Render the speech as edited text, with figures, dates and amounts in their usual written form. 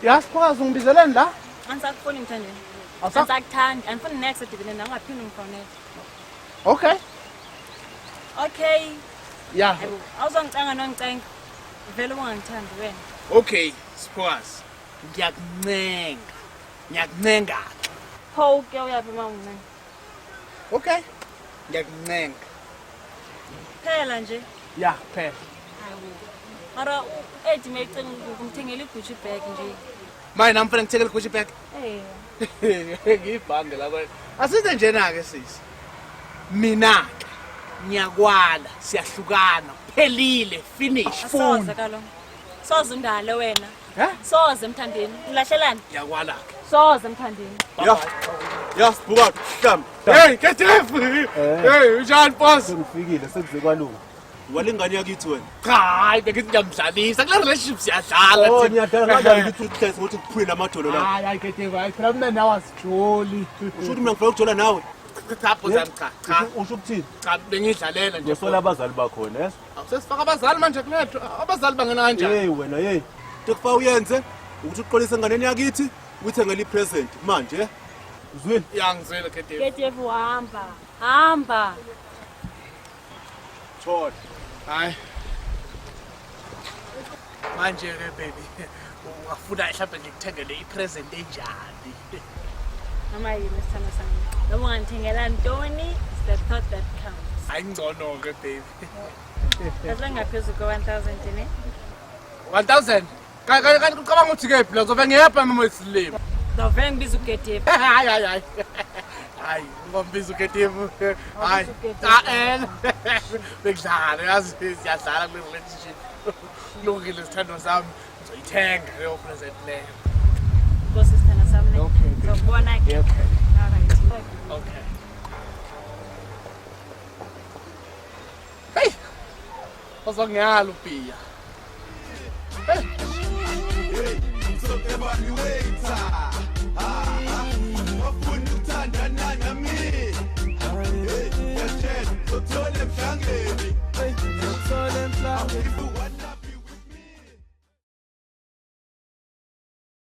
Ya Siphokazi, ungibizeleni la? Angisakufuni, Mthandeni. Angisakuthandi. Andifuni next edibene nawe, ungaphinde ungifonele. Okay. Okay. Ya. Hayibo, awuzongicenga nongicenga. Vele ubungangithandi wena. Okay, Siphokazi. Ngiyakuncenga. Ngiyakuncenga. Pho ke uyaphi uma ungincenga? Okay. Ngiyakuncenga. Phela nje. Ya, phela. Hayibo. Mara u-Eddie mayecenga ukumthengela i-Gucci bag nje. Manje nami fanele ngithengele Gucci bag. Eh. Ngiyibhange la kwena. Asize njena ke, sisi. Mina ke ngiyakwala, siyahlukana. Phelile, finish. Asoze Phone. kalo. Soze undale wena. Eh? Soze, Mthandeni. Ulahlelani? Ngiyakwala ke. Soze, Mthandeni. Ya. Ya, sibuka hlam. Hey, Ketefu. Hey, unjani, boss? Sengifikile, sekuze kwalunga. Walingane yakithi wena. Cha, hayi, bengithi ngiyamdlalisa. Kule relationship siyadlala. Oh, thina. niyadala kanjani ukuthi uhlezi ukuthi kuphule lamadolo la? Hayi, hayi, Ketefu, hayi phela mina nawe asijoli. Usho ukuthi mina ngifuna ukujola nawe? Cha, boss yami, cha, cha. Usho ukuthini? Cha, bengidlalela nje. Ngiyosola abazali bakhona, yes? Awusesifaka abazali manje kulethu. Abazali bangena kanjani? Hey wena, hey. Into ekufanele uyenze ukuthi uxolise enganeni yakithi, uyithengele i-present manje. Uzwile? Ya, ngizwile, Ketefu. Ketefu, hamba. Hamba. Thola. Hayi. Manje ke, baby, ungafuna mhlawumbe ngikuthengele i-present enjani? Noma yini, sithando sami. Noma ungangithengela ntoni, it's the thought that counts. Hayi, ngcono ke, baby. Kahle, ngaphezu kwe-1000 ne? 1000. Kanti ucabanga ukuthi kephi la zobe ngiyapha noma isilimo? Ngizovele ngibiza uGedefu. Hayi, hayi, hayi. Hayi, ungombiza uGedefu. Hayi. uGedefu. Ah, eh. Bekudlala, yazi siyadlala kule relationship. Kulungile, sithandwa sami. Ngizoyithenga leyo present leyo. Nkosi, sithando sami, ne? Okay, baby. Ngizokubona ke. Okay. All right. Okay. Hey! Uzongiyala ubhiya. Hey, I'm talking about the waiter.